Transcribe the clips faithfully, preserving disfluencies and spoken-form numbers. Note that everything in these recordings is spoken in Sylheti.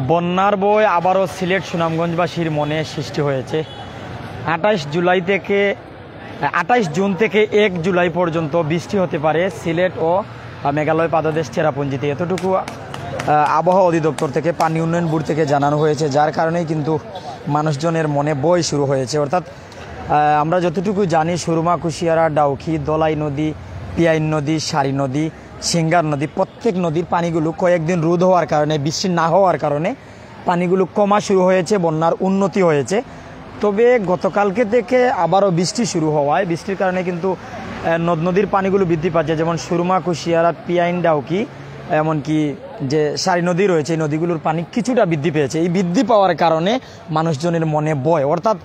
বন্যার ভয় আবারও সিলেট সুনামগঞ্জবাসীর মনে সৃষ্টি হয়েছে। আঠাশ জুলাই থেকে আঠাশ জুন থেকে এক জুলাই পর্যন্ত বৃষ্টি হতে পারে সিলেট ও আহ, মেঘালয় পাদদেশ চেরাপুঞ্জিতে, এতটুকু আহ, আবহাওয়া অধিদপ্তর থেকে, পানি উন্নয়ন বোর্ড থেকে জানানো হয়েছে, যার কারণেই কিন্তু মানুষজনের মনে ভয় শুরু হয়েছে। অর্থাৎ আহ, আমরা যতটুকু জানি, সুরমা, কুশিয়ারা, ডাউকি, দলাই নদী, পিয়াইন নদী, সারি নদী, সিঙ্গার নদী, প্রত্যেক নদীর পানিগুলো কয়েকদিন রোদ হওয়ার কারণে, বৃষ্টি না হওয়ার কারণে পানিগুলো কমা শুরু হয়েছে, বন্যার উন্নতি হয়েছে। তবে গতকালকে থেকে আবারও বৃষ্টি শুরু হওয়ায়, বৃষ্টির কারণে কিন্তু আহ, নদ নদীর পানিগুলো বৃদ্ধি পাচ্ছে, যেমন সুরমা, কুশিয়ারা, পিয়াইন, ডাউকি, এমনকি যে সারি নদী রয়েছে, এই নদীগুলোর পানি কিছুটা বৃদ্ধি পেয়েছে। এই বৃদ্ধি পাওয়ার কারণে মানুষজনের মনে ভয়, অর্থাৎ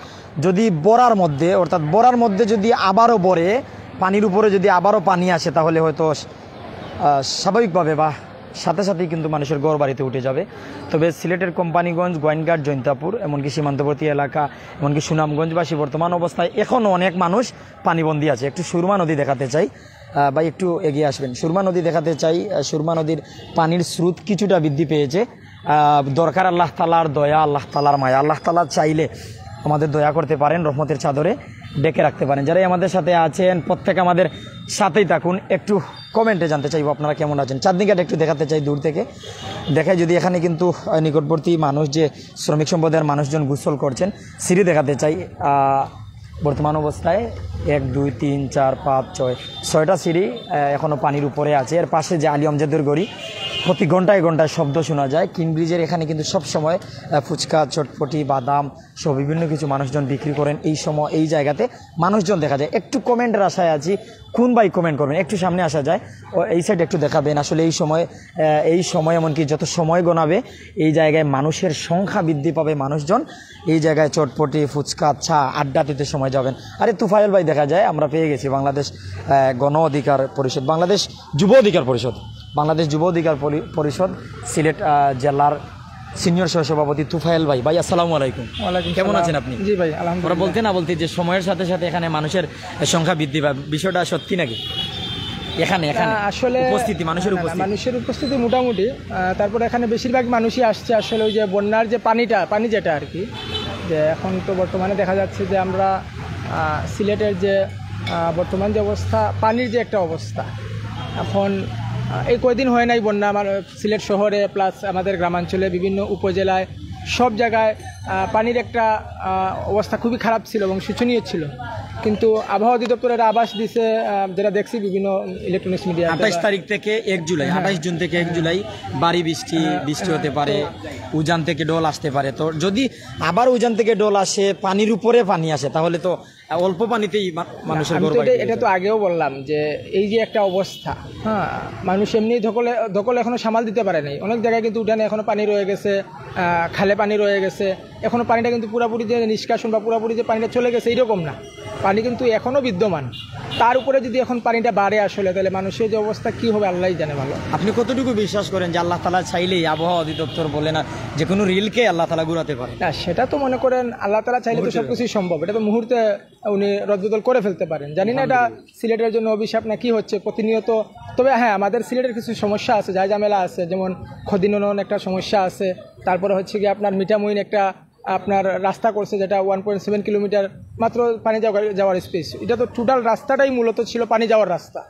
যদি বরার মধ্যে, অর্থাৎ বরার মধ্যে যদি আবারও বরে, পানির উপরে যদি আবারও পানি আসে, তাহলে হয়তো আহ, স্বাভাবিকভাবে বা সাথে সাথেই কিন্তু মানুষের ঘর বাড়িতে উঠে যাবে। তবে সিলেটের কোম্পানিগঞ্জ, গোয়াইনঘাট, জৈন্তাপুর, এমনকি সীমান্তবর্তী এলাকা, এমনকি সুনামগঞ্জবাসী বর্তমান অবস্থায় এখনও অনেক মানুষ পানিবন্দী আছে। একটু সুরমা নদী দেখাতে চাই। আহ, ভাই, একটু এগিয়ে আসবেন। সুরমা নদী দেখাতে চাই। আহ, সুরমা নদীর পানির স্রোত কিছুটা বৃদ্ধি পেয়েছে। আহ, দরকার আল্লাহ তালার দয়া, আল্লাহ তালার মায়া। আল্লাহ তালা চাইলে আমাদের দয়া করতে পারেন, রহমতের চাদরে ঢেকে রাখতে পারেন। যারাই আমাদের সাথে আছেন, প্রত্যেকে আমাদের সাথেই থাকুন। একটু কমেন্টে জানতে চাইবো আপনারা কেমন আছেন। চাঁদনীঘাট একটু দেখাতে চাই দূর থেকে। দেখাই যদি এখানে কিন্তু, আহ, নিকটবর্তী মানুষ, যে শ্রমিক সম্প্রদায়ের মানুষজন গোসল করছেন, সিঁড়ি দেখাতে চাই। আহ, বর্তমান অবস্থায় এক, দুই, তিন, চার, পাঁচ, ছয়, ছয়টা সিঁড়ি, আহ, এখনো পানির উপরে আছে। এর পাশে যে আলী আমজাদের গড়ি, প্রতি ঘন্টায় ঘন্টায় শব্দ শোনা যায়। কিং ব্রিজের এখানে কিন্তু সব সময়, আহ, ফুচকা, চটপটি, বাদাম সহ বিভিন্ন কিছু মানুষজন বিক্রি করেন। এই সময় এই জায়গাতে মানুষজন দেখা যায়। একটু কমেন্টের আশায় আছি, কোন ভাই কমেন্ট করবেন, একটু সামনে আসা যায়। ও, এই সাইড একটু দেখাবেন। আসলে এই সময়, আহ, এই সময়, এমনকি যত সময় গণাবে, এই জায়গায় মানুষের সংখ্যা বৃদ্ধি পাবে, মানুষজন এই জায়গায় চটপটি, ফুচকা, চা, আড্ডা দিতে সময় যাবেন। আরে, তুফাইল ভাই দেখা যায়, আমরা পেয়ে গেছি বাংলাদেশ, আহ, গণ অধিকার পরিষদ, বাংলাদেশ যুব অধিকার পরিষদ, বাংলাদেশ যুব অধিকার পরি-, পরিষদ সিলেট, আহ, জেলার সিনিয়র সহসভাপতি তুফাইল ভাই। ভাই, আসসালামু আলাইকুম। ওয়ালাইকুম কেমন সালাম। আছেন আপনি? জি ভাই, আলহামদুলিল্লাহ। আমরা বলতে না বলতে যে সময়ের সাথে সাথে এখানে মানুষের সংখ্যা বৃদ্ধি পায়, বিষয়টা সত্যি নাকি? এখানে, এখানে না, আসলে উপস্থিতি, মানুষের না, না, উপস্থিতি। মানুষের উপস্থিতি মোটামুটি, আহ, তারপরে এখানে বেশিরভাগ মানুষই আসছে আসলে ওই যে বন্যার যে পানিটা, পানি যেটা আর কি, যে এখন তো বর্তমানে দেখা যাচ্ছে যে আমরা, আহ, সিলেটের যে, আহ, বর্তমান যে অবস্থা, পানির যে একটা অবস্থা, এখন, আহ, এই কয়দিন হয় নাই বন্যা, আমার সিলেট শহরে প্লাস আমাদের গ্রামাঞ্চলে বিভিন্ন উপজেলায় সব জায়গায়, আহ, পানির একটা, আহ, অবস্থা খুবই খারাপ ছিল এবং শোচনীয় ছিল। কিন্তু আবহাওয়া অধিদপ্তরের আভাস দিছে, আহ, যেটা দেখছি বিভিন্ন ইলেকট্রনিক্স মিডিয়া। আঠাশ তারিখ থেকে এক জুলাই, হ্যাঁ। আঠাশ জুন থেকে এক জুলাই ভারী বৃষ্টি, হ্যাঁ, বৃষ্টি হ্যাঁ, হতে পারে, তো উজান থেকে ঢল আসতে পারে। তো যদি আবার উজান থেকে ঢল আসে, পানির উপরে পানি আসে, তাহলে তো, আহ, অল্প পানিতেই মা-, মানুষের আমি ঘর তো বাড়ি এটা, ডুবে এটা তো যায়। আগেও বললাম যে এই যে একটা অবস্থা, হ্যাঁ, মানুষ এমনি ধকলে, ধকল এখনো সামাল দিতে পারে নাই। অনেক জায়গায় কিন্তু উঠানে এখনো পানি রয়ে গেছে, আহ, খালে পানি রয়ে গেছে। এখনো পানিটা কিন্তু পুরাপুরি যে নিষ্কাশন বা পুরাপুরি যে পানিটা চলে গেছে, এইরকম না। পানি কিন্তু এখনো বিদ্যমান। তার উপরে যদি এখন পানিটা বাড়ে আসলে, তাহলে মানুষের যে অবস্থা কি হবে, আল্লাহই জানে ভালো। আপনি কতটুকু বিশ্বাস করেন যে আল্লাহ তালা চাইলেই আবহাওয়া অধিদপ্তর বলে না, যে কোনো রিলকে আল্লাহ তালা ঘুরাতে পারে? না, সেটা তো মনে করেন আল্লাহ তালা চাইলে তো মুহূর্তে। সবকিছুই সম্ভব। এটা তো মুহূর্তে উনি রদবদল করে ফেলতে পারেন। জানি না এটা আলহামদুলিল্লাহ। সিলেটের জন্য অভিশাপ না কি হচ্ছে প্রতিনিয়ত। তবে হ্যাঁ, আমাদের সিলেটের কিছু সমস্যা আছে, যায় ঝামেলা আছে, যেমন খদিননন একটা সমস্যা আছে, তারপরে হচ্ছে কি আপনার মিঠামইন একটা আপনার রাস্তা করছে, যেটা ওয়ান পয়েন্ট সেভেন কিলোমিটার মাত্র পানি যাওয়ার, যাওয়ার স্পেস। এটা তো টোটাল রাস্তাটাই মূলত ছিল পানি যাওয়ার রাস্তা।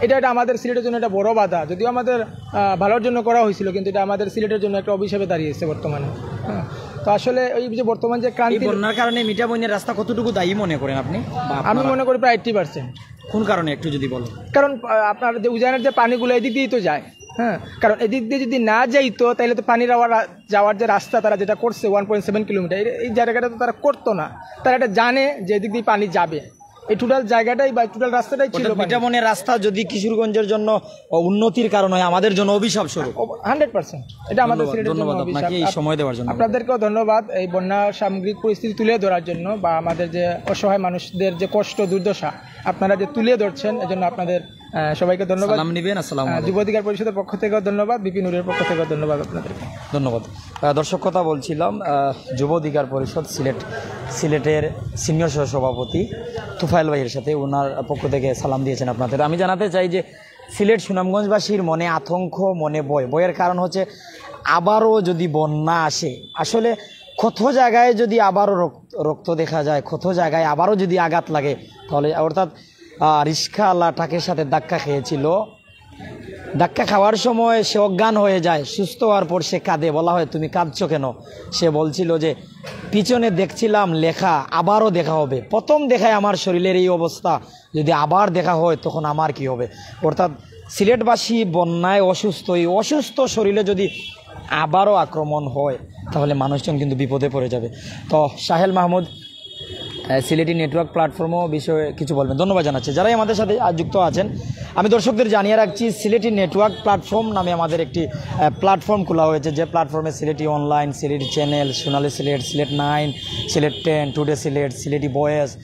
এটা, এটা আমাদের সিলেটের জন্য একটা বড় বাধা, যদিও আমাদের, আহ, ভালোর জন্য করা হয়েছিল, কিন্তু এটা আমাদের সিলেটের জন্য একটা অভিশাপে দাঁড়িয়েছে বর্তমানে। হ্যাঁ, তো আসলে এই যে বর্তমান যে এই ক্রান্তি, বন্যার কারণে মিঠামইনের রাস্তা কতটুকু দায়ী মনে করেন আপনি বা আমি আপনারা? মনে করি প্রায় এইট্টি পার্সেন্ট। কোন কারণে একটু যদি বলেন? কারণ, আহ, আপনার যে উজানের যে পানিগুলো এদিক দিয়েই তো যায়, হ্যাঁ, কারণ এদিক দিয়ে যদি না যাইতো, তাহলে তো পানির আবার রা-, যাওয়ার যে রাস্তা তারা যেটা করছে ওয়ান পয়েন্ট সেভেন কিলোমিটার, এই, এই জায়গাটা তো তারা করতো না। তারা এটা জানে যে এদিক দিয়ে পানি যাবে, এই টোটাল জায়গাটাই বা টোটাল রাস্তাটাই ছিল অর্থাৎ পানি। মিঠামইনের রাস্তা যদি কিশোরগঞ্জের জন্য উন্নতির কারণ হয়, আমাদের জন্য অভিশাপ স্বরূপ। হান্ড্রেড পার্সেন্ট, এটা আমাদের ধন্যবাদ, সিলেটের জন্য ধন্যবাদ অভিশাপ। আপনাকে এই আপ-, সময় দেওয়ার জন্য। আপনাদেরকেও ধন্যবাদ এই বন্যার সামগ্রিক পরিস্থিতি তুলে ধরার জন্য বা আমাদের যে অসহায় মানুষদের যে কষ্ট দুর্দশা আপনারা যে তুলে ধরছেন, এজন্য আপনাদের, আহ, সবাইকে ধন্যবাদ। সালাম নিবেন, আসসালামু আহ, আলাইকুম। যুব অধিকার পরিষদের পক্ষ থেকেও ধন্যবাদ, বিপি নুরের পক্ষ থেকেও ধন্যবাদ আপনাদেরকে। ধন্যবাদ। আহ, দর্শক, কথা বলছিলাম, আহ, যুব অধিকার পরিষদ সিলেট, সিলেটের সিনিয়র সহ সভাপতি তুফাইল ভাইয়ের সাথে। ওনার পক্ষ থেকে সালাম দিয়েছেন আপনাদের। আমি জানাতে চাই যে সিলেট সুনামগঞ্জবাসীর মনে আতঙ্ক, মনে ভয়। ভয়ের কারণ হচ্ছে আবারও যদি বন্যা আসে। আসলে ক্ষত জায়গায় যদি আবারও রক্ত, রক্ত দেখা যায়, ক্ষত জায়গায় আবারও যদি আঘাত লাগে, তাহলে অর্থাৎ আহ, রিক্সাওয়ালা ট্রাকের সাথে ধাক্কা খেয়েছিল। ধাক্কা খাওয়ার সময় সে অজ্ঞান হয়ে যায়, সুস্থ হওয়ার পর সে কাঁদে, বলা হয়, "তুমি কাঁদছো কেন?" সে বলছিল যে, "পিছনে দেখছিলাম লেখা, আবারও দেখা হবে। প্রথম দেখায় আমার শরীরের এই অবস্থা, যদি আবার দেখা হয় তখন আমার কি হবে?" অর্থাৎ সিলেটবাসী বন্যায় অসুস্থ, এই অসুস্থ শরীরে যদি আবারও আক্রমণ হয়, তাহলে মানুষজন কিন্তু বিপদে পড়ে যাবে। তো সাহেল মাহমুদ, আহ, সিলেটি নেটওয়ার্ক প্ল্যাটফর্মও বিষয়ে কিছু বলবেন। ধন্যবাদ জানাচ্ছি যারাই আমাদের সাথে আজ যুক্ত আছেন। আমি দর্শকদের জানিয়ে রাখছি, সিলেটি নেটওয়ার্ক প্ল্যাটফর্ম নামে আমাদের একটি প্ল্যাটফর্ম খোলা হয়েছে, যে প্ল্যাটফর্মে সিলেটি অনলাইন, সিলেটি চ্যানেল, সোনালী সিলেট, সিলেট নাইন, সিলেট টেন, টুডে সিলেট, সিলেটি ভয়েস,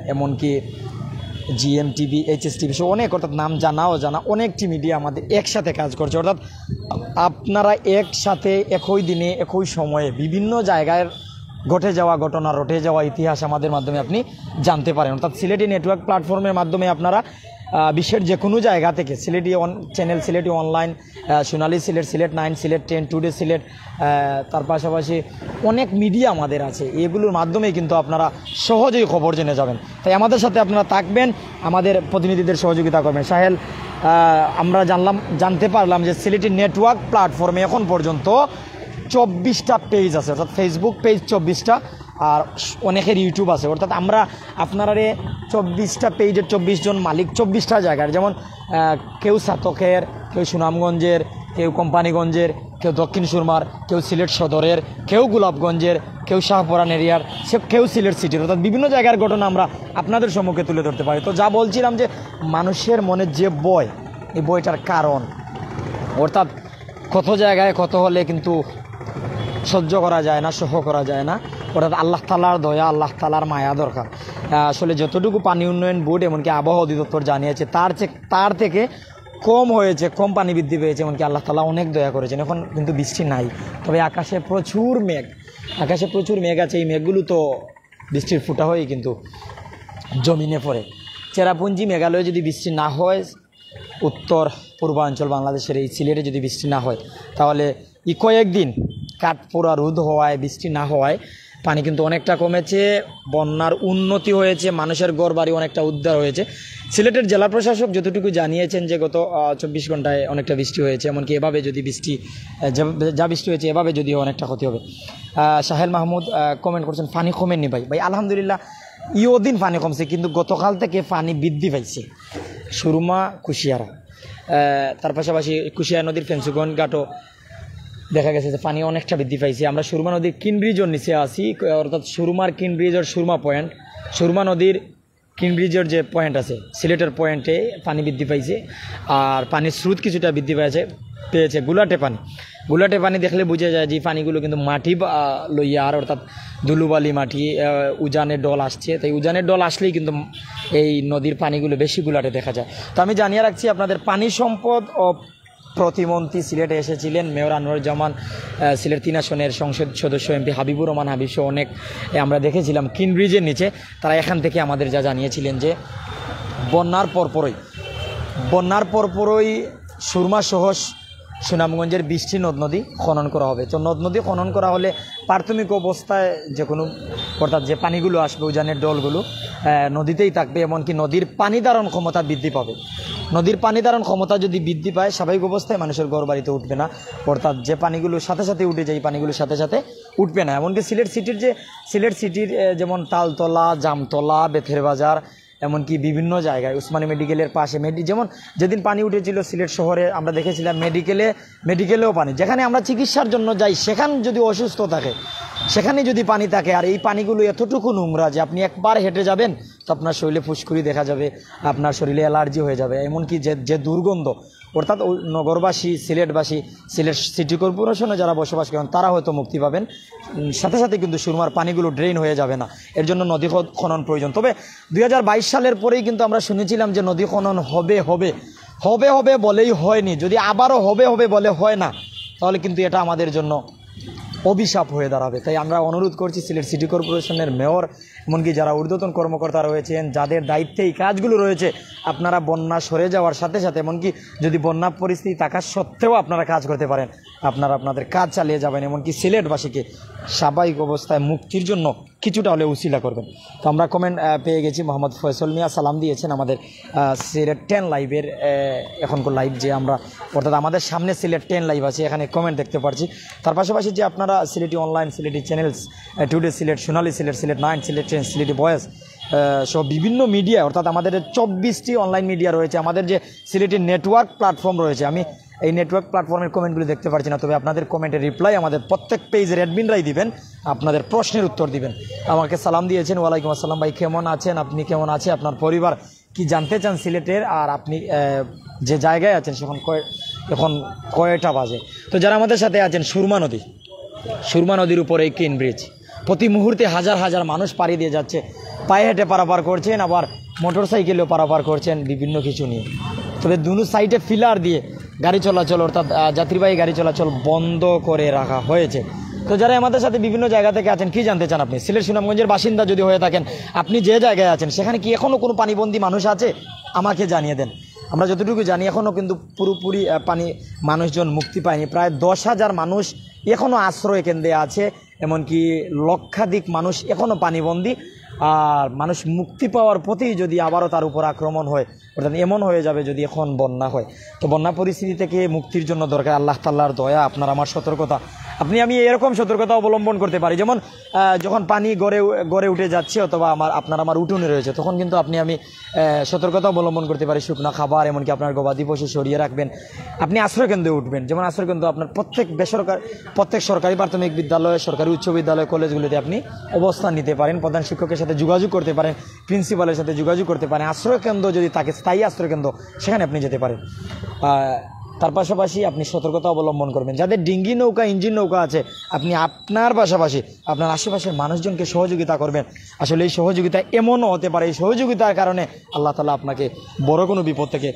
এমনকি জিএম টিভি, এইচএস টিভি সহ অনেক, অর্থাৎ নাম জানা অজানা অনেকটি মিডিয়া আমাদের একসাথে কাজ করছে। অর্থাৎ আপনারা একসাথে একই দিনে একই সময়ে বিভিন্ন জায়গায় ঘটে যাওয়া ঘটনা, রটে যাওয়া ইতিহাস আমাদের মাধ্যমে আপনি জানতে পারেন। অর্থাৎ সিলেটি নেটওয়ার্ক প্ল্যাটফর্মের মাধ্যমে আপনারা আহ, বিশ্বের যে কোনো জায়গা থেকে সিলেটি অন চ্যানেল, সিলেটি অনলাইন, আহ, সোনালী সিলেট, সিলেট নাইন, সিলেট টেন, টুডে সিলেট, আহ, তার পাশাপাশি অনেক মিডিয়া আমাদের আছে, এগুলোর মাধ্যমে কিন্তু আপনারা সহজেই খবর জেনে যাবেন। তাই আমাদের সাথে আপনারা থাকবেন, আমাদের প্রতিনিধিদের সহযোগিতা করবেন। সাহেল, আহ, আমরা জানলাম, জানতে পারলাম যে সিলেটি নেটওয়ার্ক প্ল্যাটফর্মে এখন পর্যন্ত চব্বিশটা পেজ আছে, অর্থাৎ ফেসবুক পেজ চব্বিশটা, আর অনেকের ইউটিউব আছে। অর্থাৎ আমরা আপনারারে চব্বিশটা পেজের চব্বিশ জন মালিক, চব্বিশটা জায়গার, যেমন আহ, কেউ ছাতকের, কেউ সুনামগঞ্জের, কেউ কোম্পানীগঞ্জের, কেউ দক্ষিণ সুরমার, কেউ সিলেট সদরের, কেউ গোলাপগঞ্জের, কেউ শাহপরান এরিয়ার, সে কেউ সিলেট সিটির, অর্থাৎ বিভিন্ন জায়গার ঘটনা আমরা আপনাদের সম্মুখে তুলে ধরতে পারি। তো যা বলছিলাম যে মানুষের মনে যে ভয়, এই ভয়টার কারণ, অর্থাৎ ক্ষত জায়গায় ক্ষত হলে কিন্তু সহ্য করা যায় না, সহ্য করা যায় না। অর্থাৎ আল্লাহ তাআলার দয়া, আল্লাহ তাআলার মায়া দরকার। আহ, আসলে যতটুকু পানি উন্নয়ন বোর্ড, এমনকি আবহাওয়া অধিদপ্তর জানিয়েছে, তার চে-, তার থেকে কম হয়েছে, কম পানি বৃদ্ধি পেয়েছে, এমনকি আল্লাহ তাআলা অনেক দয়া করেছেন। এখন কিন্তু বৃষ্টি নাই, তবে আকাশে প্রচুর মেঘ, আকাশে প্রচুর মেঘ আছে। এই মেঘগুলো তো বৃষ্টির ফুটা হয়েই কিন্তু জমিনে পড়ে। চেরাপুঞ্জি মেঘালয়ে যদি বৃষ্টি না হয়, উত্তর পূর্বাঞ্চল বাংলাদেশের এই সিলেটে যদি বৃষ্টি না হয়, তাহলে এই কয়েকদিন কাঠপোড়া রোদ হওয়ায়, বৃষ্টি না হওয়ায় পানি কিন্তু অনেকটা কমেছে। বন্যার উন্নতি হয়েছে, মানুষের ঘর বাড়ি অনেকটা উদ্ধার হয়েছে। সিলেটের জেলা প্রশাসক যতটুকু জানিয়েছেন যে গত আহ, চব্বিশ ঘন্টায় অনেকটা বৃষ্টি হয়েছে, এমনকি এভাবে যদি বৃষ্টি আহ, যে- যা বৃষ্টি হয়েছে এভাবে যদি হয়, অনেকটা ক্ষতি হবে। আহ, সাহেল মাহমুদ কমেন্ট করছেন, "পানি কমেনি ভাই।" ভাই, আলহামদুলিল্লাহ, ইয়ো দিন পানি কমছে, কিন্তু গতকাল থেকে পানি বৃদ্ধি পাইছে সুরমা, কুশিয়ারা, আহ, তার পাশাপাশি কুশিয়ারা নদীর ফেঞ্চুগঞ্জ ঘাটও দেখা গেছে যে পানি অনেকটা বৃদ্ধি পাইছে। আমরা সুরমা নদীর কিনব্রিজর নিচে আছি, অর্থাৎ সুরমার কিনব্রিজর সুরমা পয়েন্ট, সুরমা নদীর কিনব্রিজর যে পয়েন্ট আছে, সিলেটের পয়েন্টে পানি বৃদ্ধি পাইছে। আর পানির স্রোত কিছুটা বৃদ্ধি পাইছে, পেয়েছে গুলাটে পানি। গুলাটে পানি দেখলে বোঝা যায় যে এই পানিগুলো কিন্তু মাটি বা, আহ, লইয়া আর, অর্থাৎ ধুলোবালি মাটি, আহ, উজানের ঢল আসছে। তাই উজানের ঢল আসলেই কিন্তু এই নদীর পানিগুলো বেশি গুলাটে দেখা যায়। তো আমি জানিয়ে রাখছি, আপনাদের পানি সম্পদ ও প্রতিমন্ত্রী সিলেটে এসেছিলেন, মেয়র আনোয়ারুজ্জামান, আহ, সিলেট তিন আসনের সংসদ সদস্য এমপি হাবিবুর রহমান হাবিব সহ অনেক, এ, আমরা দেখেছিলাম কিনব্রিজের নিচে। তারা এখান থেকে আমাদের যা জানিয়েছিলেন যে বন্যার পরপরই, বন্যার পরপরই সুরমা সহ সুনামগঞ্জের বিশটি নদ নদী খনন করা হবে। তো নদ নদী খনন করা হলে প্রাথমিক অবস্থায় যে কোনো, অর্থাৎ যে পানিগুলো আসবে, উজানের ঢলগুলো, আহ, নদীতেই থাকবে, এমনকি নদীর পানি ধারণ ক্ষমতা বৃদ্ধি পাবে। নদীর পানি ধারণ ক্ষমতা যদি বৃদ্ধি পায়, স্বাভাবিক অবস্থায় মানুষের ঘর বাড়িতে উঠবে না, অর্থাৎ যে পানিগুলো সাথে সাথে উঠে যায়, এই পানিগুলো সাথে সাথে উঠবে না। এমনকি সিলেট সিটির যে, সিলেট সিটির, আহ, যেমন তালতলা, জামতলা, বেথের বাজার, এমনকি বিভিন্ন জায়গায় উসমানী মেডিকেলের পাশে মেডি-, যেমন যেদিন পানি উঠেছিল সিলেট শহরে, আমরা দেখেছিলাম মেডিকেলে, মেডিকেলেও পানি। যেখানে আমরা চিকিৎসার জন্য যাই, সেখানে যদি অসুস্থ থাকে, সেখানে যদি পানি থাকে, আর এই পানিগুলো এতটুকু নোংরা যে আপনি একবার হেঁটে যাবেন, তো আপনার শরীরে ফুসকুড়ি দেখা যাবে, আপনার শরীরে অ্যালার্জি হয়ে যাবে। এমনকি যে, যে দুর্গন্ধ, অর্থাৎ ওই নগরবাসী, সিলেটবাসী, সিলেট সিটি কর্পোরেশনে যারা বসবাস করেন, তারা হয়তো মুক্তি পাবেন। উম, সাথে সাথে কিন্তু সুরমার পানিগুলো ড্রেন হয়ে যাবে না, এর জন্য নদী খ-, খনন প্রয়োজন। তবে দুই হাজার বাইশ সালের পরেই কিন্তু আমরা শুনেছিলাম যে নদী খনন হবে, হবে, হবে, হবে বলেই হয়নি। যদি আবারও হবে, হবে বলে হয় না, তাহলে কিন্তু এটা আমাদের জন্য অভিশাপ হয়ে দাঁড়াবে। তাই আমরা অনুরোধ করছি সিলেট সিটি কর্পোরেশনের মেয়র, এমনকি যারা ঊর্ধ্বতন কর্মকর্তা রয়েছেন, যাদের দায়িত্বে এই কাজগুলো রয়েছে, আপনারা বন্যা সরে যাওয়ার সাথে সাথে, এমনকি যদি বন্যা পরিস্থিতি থাকা সত্ত্বেও আপনারা কাজ করতে পারেন, আপনারা আপনাদের কাজ চালিয়ে যাবেন, এমনকি সিলেটবাসীকে স্বাভাবিক অবস্থায় মুক্তির জন্য কিছুটা হলেও উছিলা করবেন। তো আমরা কমেন্ট পেয়ে গেছি, মোহাম্মদ ফয়সল মিয়া সালাম দিয়েছেন আমাদের আহ, সিলেট টেন লাইভের আহ, এখনকার লাইভ যে আমরা, অর্থাৎ আমাদের সামনে সিলেট টেন লাইভ আছে, এখানে কমেন্ট দেখতে পাচ্ছি। তার পাশাপাশি যে আপনারা সিলেটি অনলাইন, সিলেটি চ্যানেলস, টুডে সিলেট, সোনালী সিলেট, সিলেট নাইন, সিলেট টেন, সিলেটি ভয়েস সহ বিভিন্ন মিডিয়া, অর্থাৎ আমাদের চব্বিশটি অনলাইন মিডিয়া রয়েছে, আমাদের যে সিলেটি নেটওয়ার্ক প্ল্যাটফর্ম রয়েছে, আমি এই নেটওয়ার্ক প্ল্যাটফর্মের কমেন্টগুলি দেখতে পাচ্ছি না, তবে আপনাদের কমেন্টের রিপ্লাই আমাদের প্রত্যেক পেজের অ্যাডমিনরাই দিবেন, আপনাদের প্রশ্নের উত্তর দিবেন। আমাকে সালাম দিয়েছেন, "ওয়ালাইকুম আসসালাম ভাই, কেমন আছেন? আপনি কেমন আছে? আপনার পরিবার কি জানতে চান সিলেটের? আর আপনি আহ, যে জায়গায় আছেন সেখানে কয়, এখন কয়টা বাজে?" তো যারা আমাদের সাথে আছেন, সুরমা নদী, সুরমা নদীর উপরে এই কেন ব্রিজ, প্রতি মুহূর্তে হাজার হাজার মানুষ পাড়ি দিয়ে যাচ্ছে, পায়ে হেঁটে পারাপার করছেন, আবার মোটর সাইকেলেও পারাপার করছেন বিভিন্ন কিছু নিয়ে। তবে দুনো সাইডে ফিলার দিয়ে গাড়ি চলাচল, অর্থাৎ আহ, যাত্রীবাহী গাড়ি চলাচল বন্ধ করে রাখা হয়েছে। তো যারা আমাদের সাথে বিভিন্ন জায়গা থেকে আছেন, কি জানতে চান আপনি? সিলেট সুনামগঞ্জের বাসিন্দা যদি হয়ে থাকেন, আপনি যে জায়গায় আছেন সেখানে কি এখনো কোনো পানিবন্দী মানুষ আছে? আমাকে জানিয়ে দেন। আমরা যতটুকু জানি এখনো কিন্তু পুরোপুরি আহ, পানি, মানুষজন মুক্তি পায়নি। প্রায় দশ হাজার মানুষ এখনো আশ্রয় কেন্দ্রে আছে, এমনকি লক্ষাধিক মানুষ এখনো পানিবন্দী। আর মানুষ মুক্তি পাওয়ার পথেই যদি আবারও তার উপর আক্রমণ হয়, অর্থাৎ এমন হয়ে যাবে যদি এখন বন্যা হয়, তো বন্যা পরিস্থিতি থেকে মুক্তির জন্য দরকার আল্লাহ তাআলার দয়া, আপনার আমার সতর্কতা। আপনি আমি এরকম সতর্কতা অবলম্বন করতে পারি, যেমন আহ, যখন পানি গড়ে উ- গড়ে উঠে যাচ্ছে অথবা আমার আপনার আমার উঠোনে রয়েছে, তখন কিন্তু আপনি আমি আহ, সতর্কতা অবলম্বন করতে পারি, শুকনা খাবার, এমনকি আপনার গবাদি পশু সরিয়ে রাখবেন। আপনি আশ্রয়কেন্দ্রে উঠবেন, যেমন আশ্রয়কেন্দ্র আপনার প্রত্যেক বেসরকারি, প্রত্যেক সরকারি প্রাথমিক বিদ্যালয়, সরকারি উচ্চ বিদ্যালয়, কলেজগুলোতে আপনি অবস্থান নিতে পারেন, প্রধান শিক্ষকের সাথে যোগাযোগ করতে পারেন, প্রিন্সিপালের সাথে যোগাযোগ করতে পারেন। আশ্রয়কেন্দ্র যদি থাকে, স্থায়ী আশ্রয়কেন্দ্র, সেখানে আপনি যেতে পারেন। আহ, তার পাশাপাশি আপনি সতর্কতা অবলম্বন করবেন। যাদের ডিঙ্গি নৌকা, ইঞ্জিন নৌকা আছে, আপনি আপনার পাশাপাশি আপনার আশেপাশের মানুষজনকে সহযোগিতা করবেন। আসলে এই সহযোগিতা এমনও হতে পারে, এই সহযোগিতার কারণে আল্লাহ তাআলা আপনাকে বড় কোনো বিপদ থেকে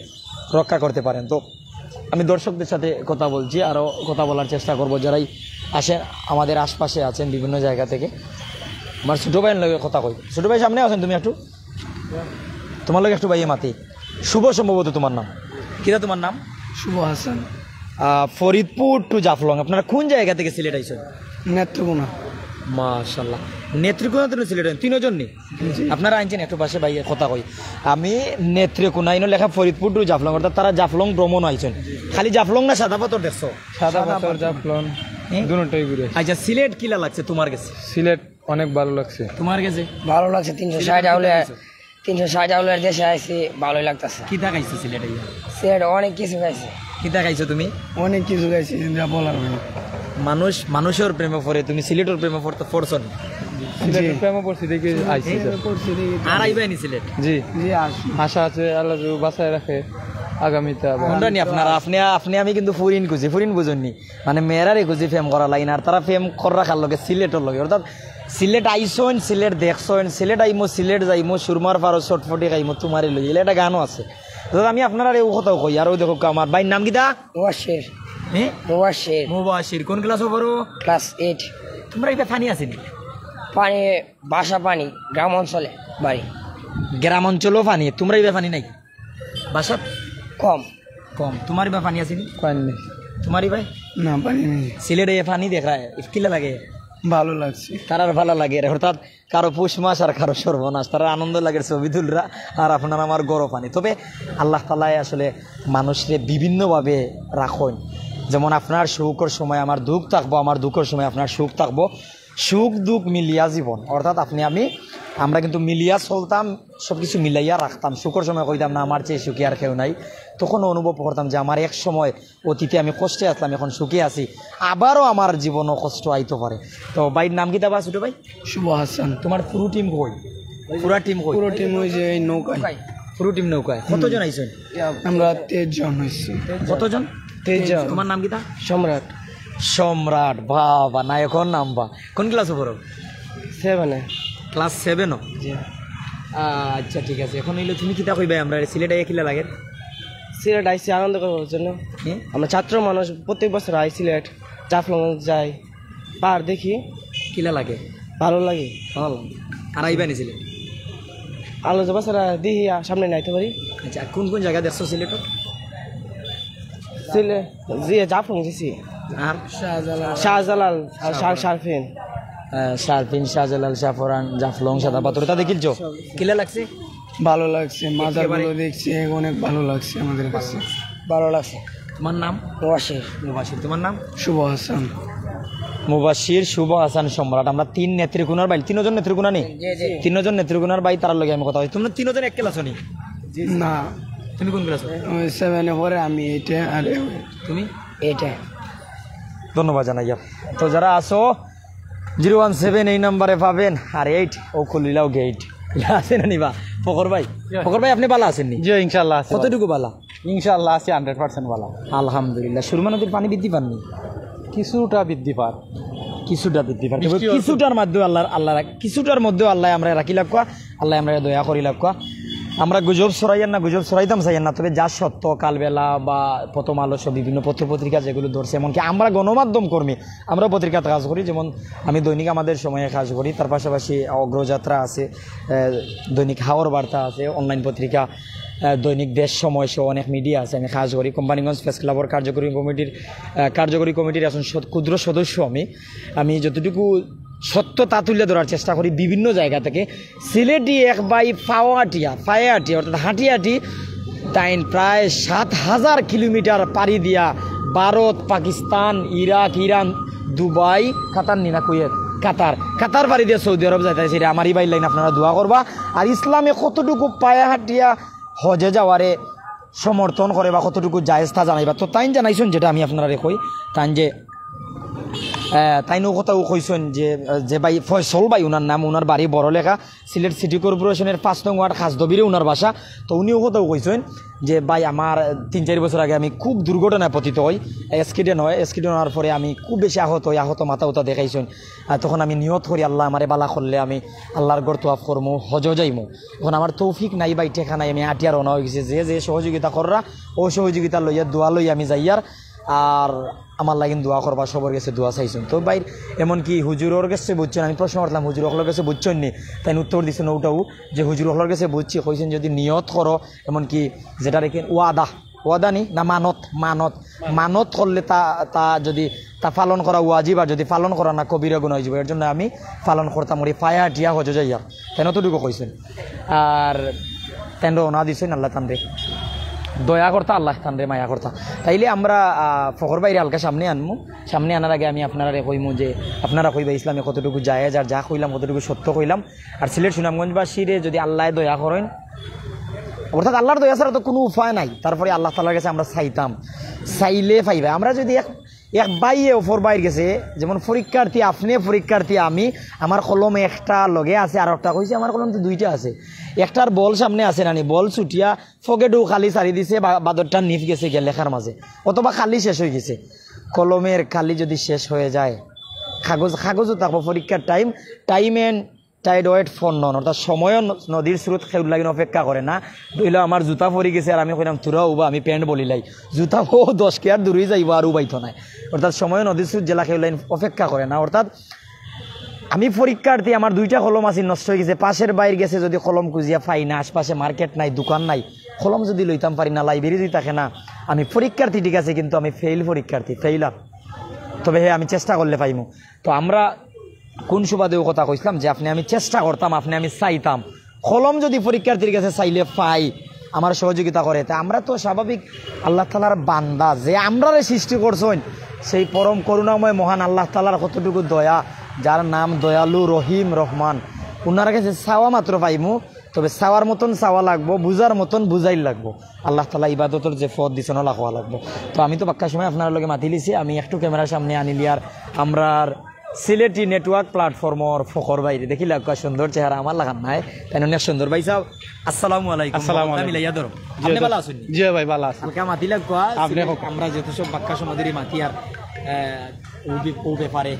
রক্ষা করতে পারেন। তো আমি দর্শকদের সাথে কথা বলছি, আরও কথা বলার চেষ্টা করব, যারাই আসেন আমাদের আশপাশে আছেন বিভিন্ন জায়গা থেকে। আমার ছোটো ভাইয়ের লগে কথা কই। ছোটো ভাই, সামনে আসেন তুমি একটু, তোমার লগে একটু ভাইয়ে মাতি। শুভ সম্ভবত তোমার নাম, কিরা তোমার নাম? শুভ হাসান। আহ, ফরিদপুর টু জাফলং, আপনারা কোন জায়গা থেকে সিলেট আইছেন? নেত্রকোনা। মাশাল্লাহ, নেত্রকোনা থেকে সিলেট আইছেন তিনজন নি? জি। আপনারা আইছেন একটু পাশে ভাই কথা কই। আমি নেত্রকোনা, ইনো লেখা ফরিদপুর টু জাফলং, অর্থাৎ তারা জাফলং ভ্রমণ আইছেন। খালি জাফলং না সাদা পাথর দেখছো? সাদা পাথর, জাফলং, হুম? দুটোই ঘুরে। আচ্ছা, সিলেট কিলা লাগছে তোমার গেছে? সিলেট অনেক ভালো লাগছে। তোমার গেছে? ভালো লাগছে, তিনশো ষাট আউলে, তিনশো ষাট আউলের দেশে আইছি, ভালোই লাগতেছে। কিতা খাইছো সিলেটে গিয়া? সিলেটে অনেক কিছু খাইছি। কিতা খাইছো তুমি? অনেক কিছু খাইছি, যা বলার নেই। মানুষ মানুষের প্রেমে পড়ে, তুমি সিলেটের প্রেমে পড়তে পড়ছো না? সিলেটের প্রেমে পড়ছি দেখি আইছি, স্যার। আর আইবায় নি সিলেট? জি। জি, আসি। আশা আছে আল্লাহ যদি বাঁচায় রাখে আগামীতে আবার। কোনটা নি আপনারা? আপনি, আপনি আমি কিন্তু ফুরিন খুঁজি, ফুরিন বুঝুন নি? মানে মেয়েরারে খুঁজি প্রেম করা লাগে না, আর তারা প্রেম করার লগে সিলেটর লগে, অর্থাৎ সিলেট আইসইন, সিলেট দেখছইন, সিলেট আইমু, সিলেট যাইমু, সুরমার পারো চটফটি খাইমু, তোমারে লই, এলা একটা গানও আছে। তো আমি আপনারারে ও কথাও কই, আর ওই দেখো আমার ভাইর নাম কিতা? মুবাশির। হ্যাঁ? মুবাশির। মুবাশির, কোন ক্লাসে পড়ো? Class eight. তোমরা ইবায় পানি আছে নি? পানি, বাসা পানি, গ্রাম অঞ্চলে বাড়ি। গ্রাম অঞ্চলও পানি, তোমরা ইবায় পানি নাই? বাসাত? কম। কম। তোমার ইবায় পানি আছে নি? পানি নেই। তোমার ইবায়? না, পানি নেই। সিলেটে এ পানি দেখ রা, কিলা লাগে? ভালো লাগছে। তারার ভালো লাগে রে, অর্থাৎ কারো পৌষ মাস আর কারো সর্বনাশ, তারার আনন্দ লাগে, ছবি তুলরা, আর আপনার আমার গরম পানি। তবে আল্লাহ তাআলায় আসলে মানুষরে বিভিন্নভাবে রাখইন, যেমন আপনার সুখর সময় আমার দুঃখ থাকবো, আমার দুঃখর সময় আপনার সুখ থাকবো, সুখ দুঃখ মিলিয়া জীবন, অর্থাৎ আপনি আমি, আমরা কিন্তু মিলিয়া চলতাম, সব কিছু মিলাইয়া রাখতাম। সুখর সময় কইতাম না, "আমার চেয়ে সুখী আর কেউ নাই।" তখনও অনুভব করতাম যে আমার এক সময় অতীতে আমি কষ্টে আসলাম, এখন সুখে আছি, আবারও আমার জীবনও কষ্ট আইতে পারে। তো ভাইর নাম কিতা বা ছোট ভাই? শুভ হাসান। তোমার পুরো টিম কই? পুরা টিম কই? পুরো টিম ওই যে এই নৌকায়। পুরো টিম নৌকায়। কতজন আইছেন? আমরা তেইশ জন হইছি। কতজন? তেইশ জন। তোমার নাম কিতা? সম্রাট। সম্রাট, বাবা, নায়কর নাম বা। কোন ক্লাসে পড়ো? সেভেনে। ক্লাস সেভেনও? জি। আচ্ছা, ঠিক আছে। এখন হইলো তুমি কিতা কইবায়, আমরা সিলেট আইয়া কিলা লাগে? সিলেট আইছি আনন্দ করার জন্য। কি? আমরা ছাত্র মানুষ, প্রত্যেক বছর আই সিলেট, জাফলং যাই। পাহাড় দেখি, কিলা লাগে? ভালো লাগে। ভালো লাগে। আর আইবা নি সিলেট? আলো জবা সারা দেখি, আ, সামনে নাইতে পারি। আচ্ছা, কোন কোন জায়গা দেখছো সিলেটর? সিলে-, জি, জাফলং গেছি। আর? শাহজালাল। শাহজালাল, আর শাহ-, শাহপরান। শারফিন। আহ, শারফিন, শাহজালাল, শাহপরান, জাফলং, সাদা পাথর, তা দেখিলছো? কিলা লাগছে? ভালো লাগছে, মাজারগুলো একেবারে। দেখছি, অনেক ভালো লাগছে আমাদের কাছে। ভালো লাগছে। তোমার নাম? মুবাশির। মুবাশির, তোমার নাম? শুভ হাসান। মুবাশির, শুভ হাসান, সম্রাট, আমরা তিন নেত্রকোনার ভাই, তিনজন নেত্রকোনা নি? জি, জি। তিনজন নেত্রকোনার ভাই, তারার লগে আমি কথা কই। তোমরা তিনজন এক ক্লাসো নি? না। তুমি কোন ক্লাসো? ওই সেভেনে পড়ে, আমি এইটে, আর তুমি? এইটে। ধন্যবাদ জানাইয়া। তো যারা আছো, জিরো ওয়ান সেভেন এই নাম্বারে পাবেন, আর এইট ও খুলিলাও গেট। আছে না নিবা? ফখর ভাই, ফখর ভাই, আপনি ভালা আছেন নি? জি, ইনশাআল্লাহ আছে। কতটুকু ভালা? ইনশাআল্লাহ আছে হান্ড্রেড পার্সেন্ট ভালা। আলহামদুলিল্লাহ। সুরমা নদীর পানি বৃদ্ধি পারনি? কিছুটা বৃদ্ধি পার। কিছুটা বৃদ্ধি পার। তবে বৃষ্টি অল্প। কিছুটার মধ্যে আল্লাহ, আল্লাহ রাখ-, কিছুটার মধ্যে আল্লাহ আমরা রাখি লাগুয়া, আল্লাহ আমরা দয়া করি লাগুয়া। আমরা গুজব ছড়াইয়ার না, গুজব ছড়াইতাম চাইয়ার না, তবে যা সত্য, কালবেলা বা প্রথম আলো সহ বিভিন্ন পত্র পত্রিকা যেগুলো ধরছে, এমনকি আমরা গণমাধ্যম কর্মী, আমরাও পত্রিকাত কাজ করি, যেমন আমি দৈনিক আমাদের সময়ে কাজ করি, তার পাশাপাশি অগ্রযাত্রা আছে, আহ, দৈনিক হাওর বার্তা আছে, অনলাইন পত্রিকা, আহ, দৈনিক দেশ সময় সহ অনেক মিডিয়া আছে, আমি কাজ করি। কোম্পানীগঞ্জ প্রেস ক্লাবর কার্যকরী কমিটির, আহ, কার্যকরী কমিটির একজন সদ-, ক্ষুদ্র সদস্য আমি। আমি যতটুকু সত্যতা তুলে ধরার চেষ্টা করি বিভিন্ন জায়গা থেকে। সিলেটি এক ভাই পাওয়াটিয়া, পায়াটিয়া, অর্থাৎ হাঁটিয়াটি, তাইন প্রায় সাত হাজার কিলোমিটার পাড়ি দিয়া ভারত, পাকিস্তান, ইরাক, ইরান, দুবাই, কাতার নি না কুয়েত, কাতার, কাতার পাড়ি দিয়া সৌদি আরব যাইতাছে। আমার এই ভাইর লাইন আপনারা দোয়া করবা। আর ইসলামে কতটুকু পায়াহাটিয়া হজে যাওয়ারে সমর্থন করে বা কতটুকু জায়েজ তা জানাইবা। তো তাইন জানাইছইন যেটা আমি আপনারারে কই, তাইন যে, আহ, তাইন ও কথাও কইছইন যে, আহ, যে ভাই ফয়সল ভাই, উনার নাম, উনার বাড়ি বড়লেখা, সিলেট সিটি কর্পোরেশনের পাঁচ নং ওয়ার্ড খাসদবিরে উনার বাসা। তো উনি ও কথাও কইছইন যে, "ভাই, আমার তিন চার বছর আগে আমি খুব দুর্ঘটনায় পতিত হই, অ্যাক্সিডেন্ট হয়, অ্যাক্সিডেন্ট হওয়ার পরে আমি খুব বেশি আহত হই, আহত মাথা উতা দেখাইছইন। আর তখন আমি নিয়ত করি, আল্লাহ আমারে বালা করলে আমি আল্লাহর ঘর তোয়াফ করমু, হজও যাইমু। এখন আমার তৌফিক নাই ভাই, টেকা নাই, আমি আটিয়া রওনা হয়ে গেছি। যে যে সহযোগিতা কররা, ও সহযোগিতা লইয়া, দোয়া লইয়া আমি যাইয়ার। আর আমার লাগিন দোয়া করবা, সবর গেছে দোয়া চাইছইন।" তো ভাই, এমনকি হুজুরর গেছে বুঝছইন, আমি প্রশ্ন করলাম, "হুজুর অকলর গেছে বুঝছইন নি?" তাইন উত্তর দিছইন ওটাও যে, "হুজুর অকলর গেছে বুঝছি, কইছইন যদি নিয়ত করো, এমনকি যেটা রেখে ওয়াদা, ওয়াদা নি না মানত, মানত, মানত করলে তা, তা যদি তা পালন করা ওয়াজিব, আর যদি পালন করা না কবিরা গুনাহ হয়ে যাবে, এর জন্য আমি পালন করতাম, ওরে পায়াহাটিয়া হজে যাইয়ার।" তাইন অতটুকু কইছইন। আর তাইন রওনা দিছইন, আল্লাহ তানরে দয়া করতা, আল্লাহ তানরে মায়া করতা। তাইলে আমরা, আহ, ফখর ভাইরে হালকা সামনে আনমু। সামনে আনার আগে আমি আপনারারে কইমু যে আপনারা কইবা ইসলামে কতটুকু জায়েজ, আর যা কইলাম কতটুকু সত্য কইলাম। আর সিলেট সুনামগঞ্জবাসীরে যদি আল্লাহ দয়া করেন, অর্থাৎ আল্লাহর দয়া ছাড়া তো কোনো উপায় নাই, তারপরে আল্লাহ তাআলার কাছে আমরা চাইতাম, চাইলে পাইবা। আমরা যদি এক, এক ভাইয়ে অপর ভাইর গেছে, যেমন পরীক্ষার্থী, আপনি পরীক্ষার্থী, আমি, আমার কলম একটা লগে আছে, আর একটা কইছে আমার কলম তো দুইটা আছে, একটার বল সামনে আছে নানি, বল ছুটিয়া ফকেটও খালি ছাড়ি দিছে, বা-, বাদরটা নিভ গেছে গিয়া লেখার মাঝে, অথবা খালি শেষ হয়ে গেছে। কলমের খালি যদি শেষ হয়ে যায়, কাগজ, কাগজও থাকবো, পরীক্ষার time, time and tide wait for none, অর্থাৎ সময় ন-, নদীর স্রোত কেউর লাগিন অপেক্ষা করে না। ধইল আমার জুতা পরি গেছে আর আমি কইলাম, "তোরা উবা, আমি প্যান্ট বলিলাই।" জুতা ও দশ কেয়ার দূরেই যাইবো আর উবাইতো নাই। অর্থাৎ সময় নদীর স্রোত জেলা কেউর লাগিন অপেক্ষা করে না। অর্থাৎ আমি পরীক্ষার্থী, আমার দুইটা কলম আছে, নষ্ট হয়ে গেছে। পাশের ভাইর গেছে যদি কলম খুঁজিয়া পাই না, আশপাশে মার্কেট নাই, দোকান নাই, কলম যদি লইতাম পারি না, লাইব্রেরি যদি থাকে না, আমি পরীক্ষার্থী ঠিক আছে, কিন্তু আমি ফেইল পরীক্ষার্থী, ফেইলার। তবে হ্যাঁ, আমি চেষ্টা করলে পাইমু। তো আমরা কোন সুবাদে ও কথা কইছিলাম যে আপনি আমি চেষ্টা করতাম, আপনি আমি চাইতাম, কলম যদি পরীক্ষার্থীর গেছে চাইলে পাই, আমার সহযোগিতা করে, তা আমরা তো স্বাভাবিক আল্লাহ তাআলার বান্দা, যে আমরারে সৃষ্টি করছইন, সেই পরম করুণাময় মহান আল্লাহ তাআলার কতটুকু দয়া, যার নাম দয়ালু রহিম রহমান, ওনার গেছে চাওয়া মাত্র পাইমু। তবে চাওয়ার মতন চাওয়া লাগবো, বুঝার মতন বুঝাইল লাগবো। আল্লাহ তাআলা ইবাদতর যে পথ দিছইন, ওলা হওয়া লাগবো। তো আমি তো বাক্কা সময় আপনার লগে মাতিলিছি, আমি একটু ক্যামেরার সামনে আনিলি আর আমরার সিলেটি নেটওয়ার্ক প্ল্যাটফর্মর ফখর ভাইরে দেখি লাগুয়া, সুন্দর চেহারা আমার লাখান নাই, তাইন অনেক সুন্দর। ভাই সাহেব, আসসালামু আলাইকুম। আসসালামু আলাইকুম। মিলাইয়া ধরো। জি, আপনি জি। ভালা আছেন নি? জি ভাই, ভালা আছি। হালকা মাতি লাগুয়া, আপনি সিলেট, হোক। আমরা যত সব বাক্কা সমাধিরই মাতি আর, আহ, ও বি-, ও ব্যাপারে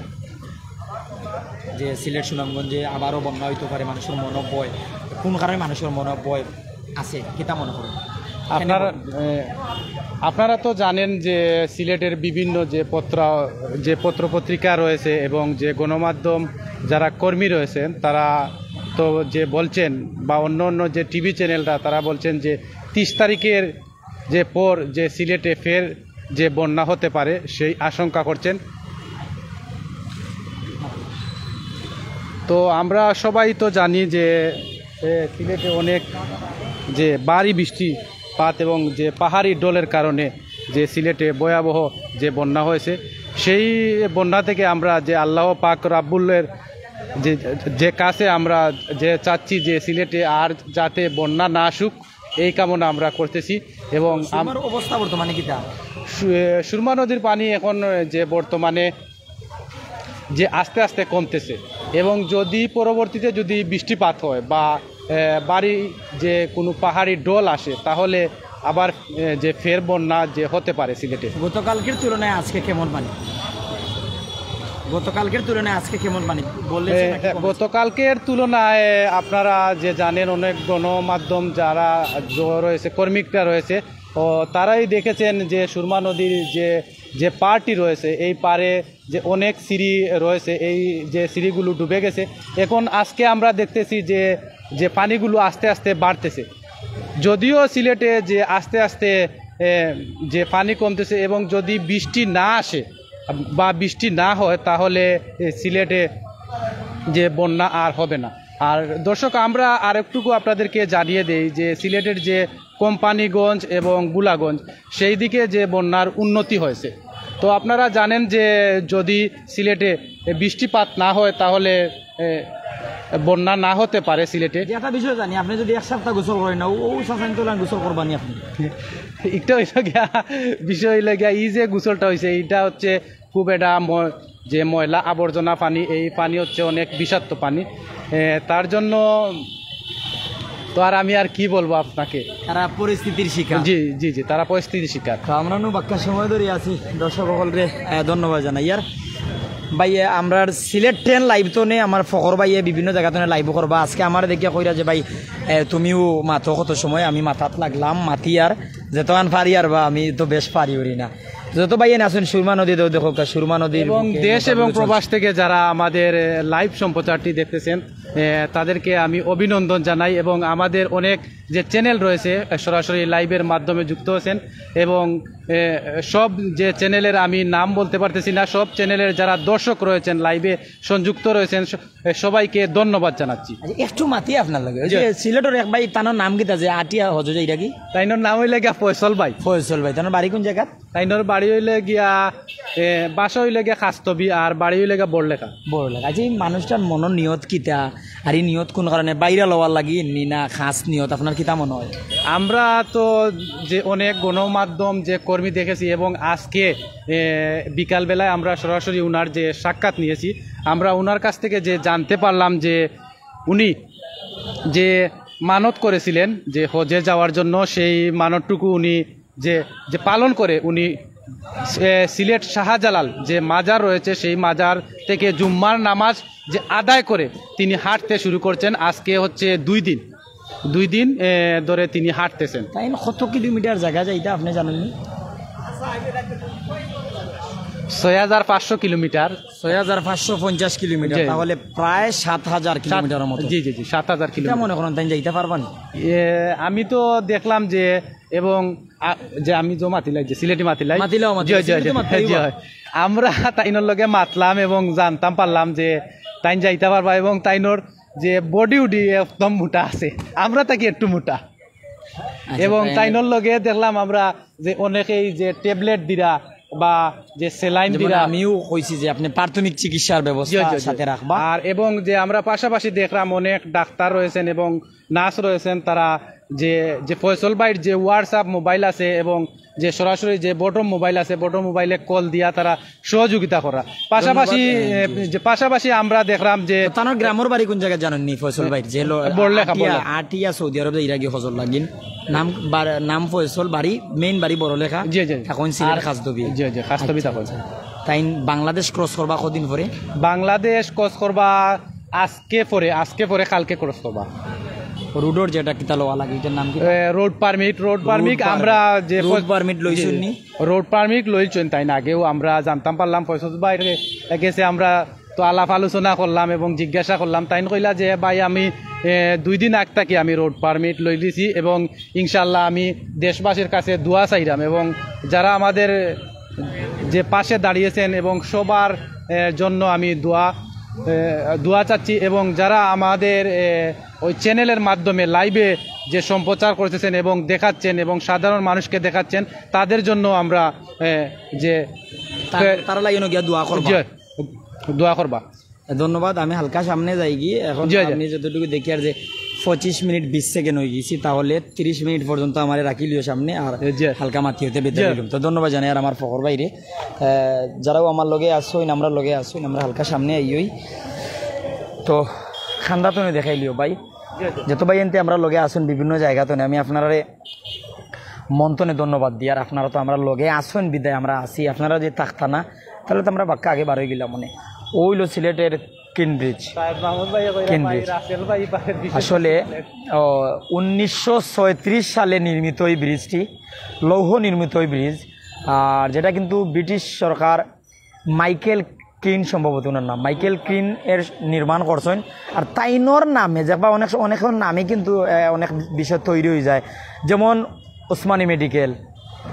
যে সিলেট সুনামগঞ্জে আবারও বন্যা হইতে পারে, মানুষের মনে ভয়, কোন কারণে মানুষের মনে ভয় আছে, কিতা মনে করেন? আপনারা, এ, আপনারা তো জানেন যে সিলেটের বিভিন্ন যে পত্র, যে পত্রপত্রিকা রয়েছে এবং যে গণমাধ্যম যারা কর্মী রয়েছেন, তারা তো যে বলছেন বা অন্য অন্য যে টিভি চ্যানেলরা, তারা বলছেন যে তিরিশ তারিখের যে পর যে সিলেটে ফের যে বন্যা হতে পারে, সেই আশঙ্কা করছেন। তো আমরা সবাই তো জানি যে, এ, সিলেটে অনেক যে ভারী বৃষ্টিপাত এবং যে পাহাড়ি ঢলের কারণে যে সিলেটে ভয়াবহ যে বন্যা হয়েছে, সেই বন্যা থেকে আমরা যে আল্লাহ পাক রাব্বুলের যে, যে কাছে আমরা যে চাচ্ছি যে সিলেটে আর যাতে বন্যা না আসুক, এই কামনা আমরা করতেছি। এবং আম- সুরমার অবস্থা বর্তমানে কিতা? সু-, এ, সুরমা নদীর পানি এখন যে বর্তমানে যে আস্তে আস্তে কমতেছে, এবং যদি পরবর্তীতে যদি বৃষ্টিপাত হয় বা, এ, ভারী যে কোনো পাহাড়ি ঢল আসে, তাহলে আবার, এ, যে ফের বন্যা যে হতে পারে সিলেটে। গতকালকের তুলনায় আজকে কেমন পানি? গতকালকের তুলনায় আজকে কেমন পানি? বললে এ, সেটা কি এ, কমেছে? গতকালকের তুলনায় আপনারা যে জানেন, অনেক গণমাধ্যম যারা জ-, রয়েছে, কর্মীরা রয়েছে, ও তারাই দেখেছেন যে সুরমা নদীর যে, যে পাড়টি রয়েছে, এই পাড়ে যে অনেক সিঁড়ি রয়েছে, এই যে সিঁড়িগুলো ডুবে গেছে। এখন আজকে আমরা দেখতেছি যে, যে পানিগুলো আস্তে আস্তে বাড়তেছে। যদিও সিলেটে যে আস্তে আস্তে, এ, যে পানি কমতেছে এবং যদি বৃষ্টি না আসে বা বৃষ্টি না হয়, তাহলে, এ, সিলেটে যে বন্যা আর হবে না। আর দর্শক, আমরা আরেকটুকু আপনাদেরকে জানিয়ে দেই যে সিলেটের যে কোম্পানিগঞ্জ এবং ভোলাগঞ্জ, সেই দিকে যে বন্যার উন্নতি হয়েছে। তো আপনারা জানেন যে যদি সিলেটে বৃষ্টিপাত না হয়, তাহলে, এ, বন্যা না হতে পারে সিলেটে। যে একটা বিষয় জানি, আপনি যদি এক সপ্তাহ গোসল করেন না, ও, ও চাচাইন তোলান গোসল করবানি আপনি? এটা হইল গিয়া, বিষয় হইল গিয়া, এই যে গোসলটা হয়েছে, এটা হচ্ছে খুব একটা ম-, যে ময়লা আবর্জনা পানি, এই পানি হচ্ছে অনেক বিষাক্ত পানি। এ, তার জন্য তো আর আমি আর কি বলবো আপনাকে। তারা পরিস্থিতির শিকার। জি, জি, জি, তারা পরিস্থিতির শিকার। তো আমরা নু বাক্কা সময় ধরে আছি, দর্শক সকলরে, আহ, ধন্যবাদ জানাই। আর ভাই, এ, আমরার সিলেট টেন লাইভ তো নে, আমার ফখর ভাইয়ে বিভিন্ন জায়গা তো নে লাইভ করবা। আজকে আমার দেখিয়া কইরা যে ভাই, এ, তুমিও মাতো কত সময়, আমি মাথাত লাগলাম, মাতি আর যেতক্ষণ পারি আর বা আমি তো বেশ পারি উরি না। যত ভাই এনে আছেন সুরমা নদী, তো দেখো সুরমা নদীর এবং বুকে দেশ মোটামুটি এবং চলছে। প্রবাস থেকে যারা আমাদের, এ, লাইভ সম্প্রচারটি দেখতেছেন, এ, তাদেরকে আমি অভিনন্দন জানাই। এবং আমাদের অনেক যে চ্যানেল রয়েছে, এ, সরাসরি লাইভের মাধ্যমে যুক্ত আছেন এবং, এ, সব যে চ্যানেলের আমি নাম বলতে পারতেছি না, সব চ্যানেলের যারা দর্শক রয়েছেন, লাইভে সংযুক্ত রয়েছেন, স-, এ, সবাইকে ধন্যবাদ জানাচ্ছি। আচ্ছা, একটু মাতি আপনার লগে, ওই যে জি। সিলেটর এক ভাই, তানোর নাম কিতা যে আটিয়া হজো যাইরা কি? তাইনোর নাম হইলে গিয়া ফয়সল ভাই। ফয়সল ভাই, তানোর বাড়ি কোন জায়গা? তাইনোর বাড়ি হইলে গিয়া, এ, বাসা হইলে গিয়া খাস্তবি, আর বাড়ি হইলে গিয়া বড়লেখা। বড়লেখা। আচ্ছা, এই মানুষটার মনর নিয়ত কিতা? আর এই নিয়ত কোন কারণে? বাইরা লওয়ার লাগি নি না খাস নিয়ত? আপনার কিতা মনে হয়? আমরা তো যে অনেক গণমাধ্যম যে কর্মী দেখেছি এবং আজকে, এ, বিকালবেলায় আমরা সরাসরি উনার যে সাক্ষাৎ নিয়েছি, আমরা উনার কাছ থেকে যে জানতে পারলাম যে উনি যে মানত করেছিলেন যে হজে যাওয়ার জন্য, সেই মানতটুকু উনি যে, যে পালন করে উনি, এ, সিলেট শাহজালাল যে মাজার রয়েছে, সেই মাজার থেকে জুম্মার নামাজ যে আদায় করে তিনি হাঁটতে শুরু করছেন। আজকে হচ্ছে দুই দিন, দুই দিন, এ, ধরে তিনি হাঁটতেছেন। তাইন কত কিলোমিটার জায়গা যাইতা আপনি জানেননি? ছয় হাজার পাঁচশো কিলোমিটার। ছয় হাজার পাঁচশো পঞ্চাশ কিলোমিটার, জি। তাহলে প্রায় সাত হাজার সাত, কিলোমিটারের মতো। জি, জি, জি, সাত হাজার কিতা কিলোমিটার। মনে করেন তাইন যাইতা পারবানি? এ, আমি তো দেখলাম যে, এবং, আ, যে আমি যে মাতিলাই, যে সিলেটি মাতিলাই। মাতিলাও, মাতিলাও, জি, জি, সিলেটি জি, মাতিলাই জি, বা। হয়। আমরা তাইনোর লগে মাতলাম এবং জানতাম পারলাম যে তাইন যাইতা পারবা এবং তাইনোর যে বডি উডি একদম মোটা আছে, আমরা থাকি একটু মোটা। আচ্ছা, এবং তাই তাইনোর লগে দেখলাম আমরা যে অনেকেই যে ট্যাবলেট দিরা বা যে স্যালাইন যেমন দিরা। আমিও কইছি যে আপনি প্রাথমিক চিকিৎসার ব্যবস্থা জি, জি, জি। সাথে রাখবা। আর এবং যে আমরা পাশাপাশি দেখলাম অনেক ডাক্তার রয়েছেন এবং নার্স রয়েছেন, তারা যে, যে ফয়সল ভাইর যে WhatsApp মোবাইল আছে এবং যে সরাসরি যে বটম মোবাইল আছে, বটম মোবাইলে কল দিয়া তারা সহযোগিতা করা। পাশাপাশি, ধন্যবাদ, এ, এ, জি। যে পাশাপাশি আমরা দেখলাম যে তো তানোর গ্রামের বাড়ি কোন জায়গায় জানেননি ফয়সল ভাই? যে লো-, বড়লেখা, আটিয়া, বড়লেখা। আটিয়া সৌদি আরব যাইরা গিয়া হজর লাগিন। নাম বার-, নাম ফয়সল, বাড়ি, মেইন বাড়ি বড়লেখা। জি, জি। এখন সিলেট আর খাসদবি। জি, জি, খাসদবি আচ্ছা, তখন। আচ্ছা। তাইন বাংলাদেশ ক্রস করবা কদিন পরে? বাংলাদেশ ক্রস করবা আজকে পরে, আজকে পরে কালকে ক্রস করবা। রোডর যেটা কিতা লওয়া লাগে, এটার নাম কি? রোড পারমিট রোড পারমিট আমরা যে রোড পারমিট লইছইন নি? রোড পারমিট লইছইন তাইন। আগেও আমরা জানতাম পারলাম ফয়সল ভাইর গেছে, আমরা তো আলাপ আলোচনা করলাম এবং জিজ্ঞাসা করলাম। তাইন কইলা যে, "ভাই, আমি এ, দুই দিন আগ থাকি আমি রোড পারমিট লই দিছি এবং ইনশাল্লাহ আমি দেশবাসীর কাছে দোয়া চাইরাম এবং যারা আমাদের যে পাশে দাঁড়িয়েছেন এবং সবার এ, জন্য আমি দোয়া এ, দোয়া চাচ্ছি এবং যারা আমাদের এ, ওই চ্যানেলের মাধ্যমে লাইভে যে সম্প্রচার করতেছেন এবং দেখাচ্ছেন এবং সাধারণ মানুষকে দেখাচ্ছেন, তাদের জন্য আমরা এ, যে তার- তারা লাগিয়ে গিয়া দোয়া করবা। যে দোয়া করবা। ধন্যবাদ। আমি হালকা সামনে যাই গিয়ে এখন। জি, জি। আমি যতটুকু দেখি আর যে পঁচিশ মিনিট বিশ সেকেন্ড হয়ে গেছি, তাহলে তিরিশ মিনিট পর্যন্ত আমার রাখি লিও সামনে, আর জি। হালকা মাতি হইতে বেদায় জি। হইলাম। তো ধন্যবাদ জানাই আর আমার ফখর ভাইরে। আহ, যারাও আমার লগে আসইন, আমরা লগে আসইন, আমরা হালকা সামনে আইই। তো খান্দা তুমি দেখাই লিও ভাই, যত ভাই এনতে আমরা লগে আসুন বিভিন্ন জায়গা তো আমি আপনারারে মন তনে ধন্যবাদ দিই। আর আপনারা তো আমরা লগে আসুন বিদায় আমরা আসি, আপনারা যে থাকতা না, তাহলে তো আমরা বাক্কা আগে বারোই গেলাম। মানে ওইলো সিলেটের কিন ব্রিজ। কিন ব্রিজ। আসলে ও, উনিশশো ছয়ত্রিশ সালে নির্মিত এই ব্রিজটি, লৌহ নির্মিত এই ব্রিজ। আর যেটা কিন্তু ব্রিটিশ সরকার মাইকেল কিন, সম্ভবত ওনার নাম, মাইকেল কিন এর নির্মাণ করছেন। আর তাইনর নামে যে বা অনেক অনেকের নামে কিন্তু আহ, অনেক বিষয় তৈরি হয়ে যায়, যেমন ওসমানী মেডিকেল,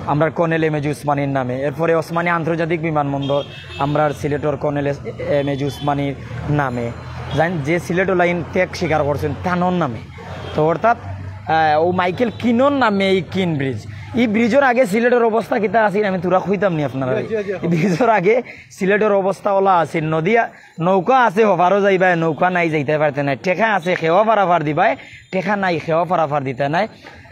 আমরা কর্নেল এম এ জি উসমানীর নামে, এরপরে ওসমানী আন্তর্জাতিক বিমানবন্দর, আমরা সিলেটর কর্নেল এস- এম এ জি উসমানীর নামে, জান যে সিলেট লাইন ত্যাগ স্বীকার করছেন তানর নামে। তো অর্থাৎ আহ, ও মাইকেল কিনর নামে এই কিন ব্রিজ। এই ব্রিজের আগে সিলেটের অবস্থা কিতা আছিল আমি তোরা কইতাম নি আপনারা। এই ব্রিজের আগে সিলেটের অবস্থা ওলা আছিল, নদী নৌকা আছে হপারও যাইবায়, নৌকা নাই যাইতে পারতে নাই, টেকা আছে খেওয়া পারাপার দিবায়, টেকা নাই খেওয়া পারাপার দিতে নাই,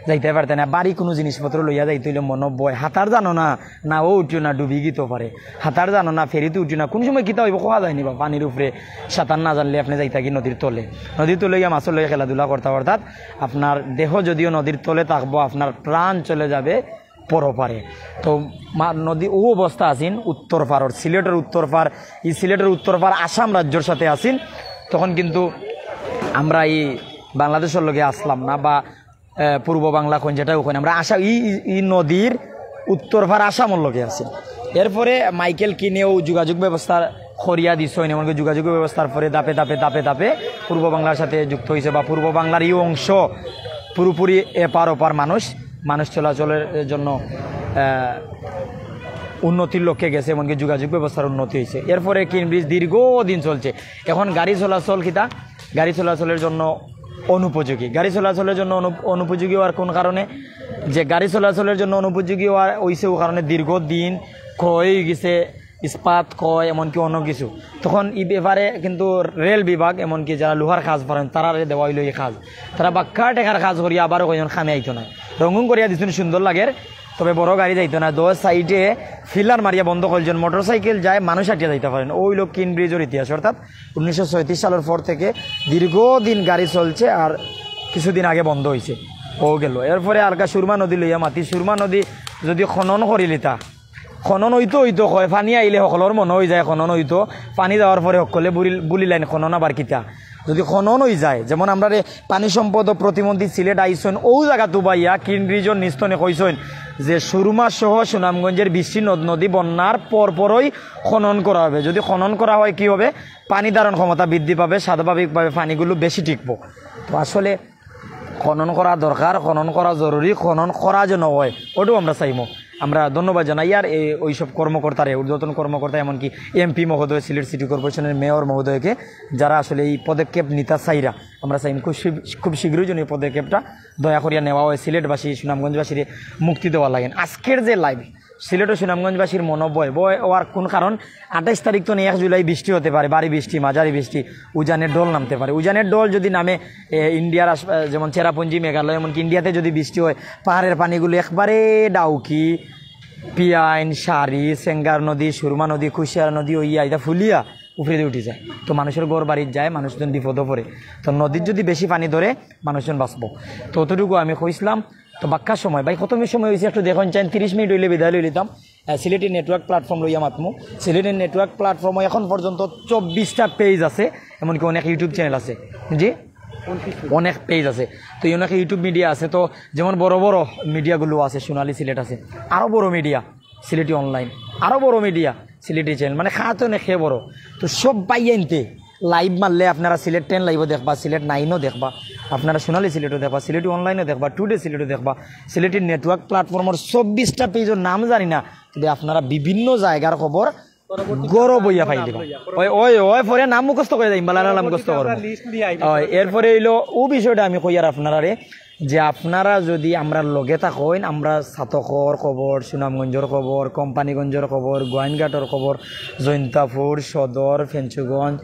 যাইতে পারতে না। বাড়ি কোনো জিনিসপত্র লইয়া যাইতে হইলে মনো ভয়, হাতার জানো না, না ও উঠিও না, ডুবি গিতো পারে, হাতার জানো না, ফেরিতে উঠিও না, কোন সময় কিতা হইব কওয়া যায়নি বা পানির উপরে সাঁতার না জানলে আপনি যাইতা কি নদীর তলে, নদীর তলে গিয়া মাছর লগে খেলাধুলা করতা, অর্থাৎ আপনার দেহ যদিও নদীর তলে থাকবো, আপনার প্রাণ চলে যাবে পরপারে। তো মা- নদী ও অবস্থা আছিন উত্তর পারর, সিলেটের উত্তর পার, এই সিলেটের উত্তর পার আসাম রাজ্যর সাথে আছিন। তখন কিন্তু আমরা এই বাংলাদেশের লগে আসলাম না বা আহ, পূর্ব বাংলা কোন যেটা ওখানে আমরা আসা এই এই নদীর উত্তর পার আসামর লগে আছে। এরপরে মাইকেল কিনেও যোগাযোগ ব্যবস্থা করিয়া দিছইন, এমনকি যোগাযোগ ব্যবস্থার পরে ধাপে ধাপে ধাপে ধাপে পূর্ব বাংলার সাথে যুক্ত হয়েছে বা পূর্ব বাংলার এই অংশ পুরোপুরি এপার ওপার মানুষ মানুষ চলাচলের জন্য আহ, উন্নতির লক্ষ্যে গেছে, এমনকি যোগাযোগ ব্যবস্থার উন্নতি হয়েছে। এরপরে কিন ব্রিজ দীর্ঘদিন চলছে, এখন গাড়ি চলাচল কিতা গাড়ি চলাচলের জন্য অনুপযোগী। গাড়ি চলাচলের জন্য অনু- অনুপযোগী হওয়ার কোন কারণে? যে গাড়ি চলাচলের জন্য অনুপযোগী হওয়া হইছে ও কারণে দীর্ঘদিন ক্ষয় হয়ে গেছে, ইস্পাত ক্ষয়, এমনকি অন্য কিছু। তখন এই ব্যাপারে কিন্তু রেল বিভাগ, এমনকি যারা লোহার কাজ পারেন, তারা দেওয়া হইলো এই কাজ। তারা বাক্কা টেকার কাজ করিয়া আবারও কয়জন খামে আইতো না, রঙুন করিয়া দিছইন, সুন্দর লাগের। তবে বড় গাড়ি যাইতো না, দশ সাইডে ফিলার মারিয়া বন্ধ করছেন, মোটরসাইকেল যায়, মানুষ আটিয়া যাইতে পারেন। ওই লোক কিন ব্রিজের ইতিহাস, অর্থাৎ উনিশশো ছয়ত্রিশ সালের পর থেকে দীর্ঘদিন গাড়ি চলছে, আর কিছুদিন আগে বন্ধ হয়েছে, ও গেল। এরপরে আলকা সুরমা নদী লইয়া মাতি, সুরমা নদী যদি খনন করিলিতা, খনন হইতো হইতো কয়, পানি আইলে সকলের মনে হয়ে যায় খনন হইতো, পানি যাওয়ার পরে সকলে বুলিলাইন খনন আবার কিতা। যদি খনন হয়ে যায়, যেমন আমরা রে পানি সম্পদ প্রতিমন্ত্রী সিলেট আইসন, ও জায়গা তুবাইয়া কিন ব্রিজের নিস্তনে কইসন যে সুরমা সহ সুনামগঞ্জের বৃষ্টি নদ নদী বন্যার পরপরই খনন করা হবে। যদি খনন করা হয় কি হবে? পানি ধারণ ক্ষমতা বৃদ্ধি পাবে, স্বাভাবিকভাবে পানিগুলো বেশি টিকবো। তো আসলে খনন করা দরকার, খনন করা জরুরি, খনন করা যেন হয়, ওটাও আমরা চাইমু। আমরা ধন্যবাদ জানাই আর এই ওইসব কর্মকর্তারে, ঊর্ধ্বতন কর্মকর্তা, এমনকি এমপি মহোদয়, সিলেট সিটি কর্পোরেশনের মেয়র মহোদয়কে, যারা আসলে এই পদক্ষেপ নিতা চাইরা, আমরা চাই খুব শীঘ্র- খুব শীঘ্রই যেন এই পদক্ষেপটা দয়া করিয়া নেওয়া হয়, সিলেটবাসী সুনামগঞ্জবাসীরে মুক্তি দেওয়া লাগে। আজকের যে লাইভ, সিলেট ও সুনামগঞ্জবাসীর মনোভয় ভয় হওয়ার কোন কারণ? আঠাইশ তারিখ তো নেই, এক জুলাই বৃষ্টি হতে পারে, ভারী বৃষ্টি, মাঝারি বৃষ্টি, উজানের ঢল নামতে পারে। উজানের ঢল যদি নামে এ, ইন্ডিয়ার আশ- এ, যেমন চেরাপুঞ্জি, মেঘালয়, এমনকি ইন্ডিয়াতে যদি বৃষ্টি হয়, পাহাড়ের পানিগুলো একবারে ডাউকি, পিয়াইন, সারি, সেঙ্গার নদী, সুরমা নদী, কুশিয়ারা নদী হইয়া এটা ফুলিয়া উপরে দিয়ে উঠে যায়। তো মানুষের ঘর বাড়ির যায়, মানুষজন বিপদে পড়ে। তো নদীর যদি বেশি পানি ধরে, মানুষজন বাঁচবো। তো অতটুকু আমি কইছিলাম। তো বাক্কা সময় ভাই, কত মিনিট সময় হয়েছে একটু দেখুন চাইন, তিরিশ মিনিট হইলে বিদায় লই লিতাম। আহ, সিলেটি নেটওয়ার্ক প্ল্যাটফর্ম লইয়া মাতমু। সিলেটি নেটওয়ার্ক প্ল্যাটফর্মে এখন পর্যন্ত চব্বিশটা পেজ আছে, এমনকি অনেক ইউটিউব চ্যানেল আছে। জি, অনেক পেজ আছে। তো অনেক ইউটিউব মিডিয়া আছে, তো যেমন বড় বড় মিডিয়াগুলো আছে, সোনালী সিলেট আছে, আরও বড় মিডিয়া সিলেটি অনলাইন, আরও বড় মিডিয়া সিলেটি চ্যানেল, মানে খাতে অনেক বড়। তো সব পাইয়াইনতে লাইভ মারলে আপনারা সিলেট টেন লাইভও দেখবা, সিলেট নাইনও দেখবা, আপনারা সোনালী সিলেটও দেখবা, সিলেটি অনলাইনও দেখবা, টুডে সিলেটও দেখবা, সিলেটি নেটওয়ার্ক প্ল্যাটফর্মর চব্বিশটা পেজর নাম জানি না, তবে আপনারা বিভিন্ন জায়গার খবর গরব হইয়া পাই দিবা। ওই ওই ওই পরে নাম মুখস্থ করে যাইম, বালা নাম মুখস্থ করবো। এরপরে হইলো ও বিষয়টা আমি কই আর আপনারারে, যে আপনারা যদি আমরার লগে থাকইন, আমরা ছাতকর খবর, সুনামগঞ্জর খবর, কোম্পানীগঞ্জর খবর, গোয়াইনঘাটর খবর, জৈন্তাপুর সদর, ফেঞ্চুগঞ্জ,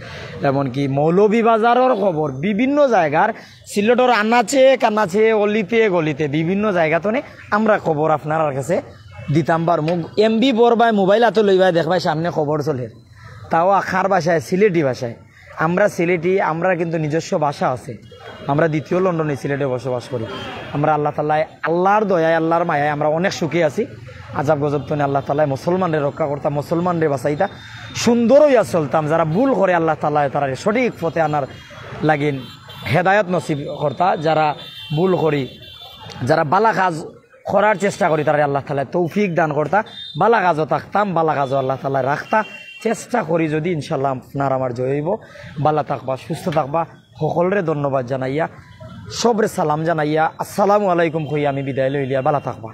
এমনকি মৌলভীবাজারর খবর, বিভিন্ন জায়গার সিলেটর আনাচে কানাচে, অলিতে গলিতে, বিভিন্ন জায়গা তনে আমরা খবর আপনারার কাছে দিতাম পারমু। এমবি বড় ভাই মোবাইল হাতে লইবায় দেখবায় সামনে খবর চলের, তাও আখার ভাষায়, সিলেটি ভাষায়। আমরা সিলেটি, আমরা কিন্তু নিজস্ব ভাষা আছে। আমরা দ্বিতীয় লন্ডনে সিলেটে বসবাস করি। আমরা আল্লাহ তাআলায়, আল্লাহর দয়ায়, আল্লাহর মায়ায় আমরা অনেক সুখে আছি। আজাব গজব তনে আল্লাহ তাআলায় মুসলমানরে রক্ষা করতা, মুসলমানরে বাঁচাইতা। সুন্দর হইয়া চলতাম। যারা ভুল করে আল্লাহ তাআলায় তারারে সঠিক পথে আনার লাগিন হেদায়ত নসিব করতা। যারা ভুল করি, যারা বালা কাজ করার চেষ্টা করি, তারারে আল্লাহ তাআলায় তৌফিক দান করতা। বালা কাজও থাকতাম, বালা কাজও আল্লাহ তাআলায় রাখতা। চেষ্টা করি যদি, ইনশাআল্লাহ আপনার আমার জয় হইব। বালা থাকবা, সুস্থ থাকবা। সকলরে ধন্যবাদ জানাইয়া, সবরে সালাম জানাইয়া, আসসালামু আলাইকুম কইয়া আমি বিদায় লইলিয়া, বালা থাকবা।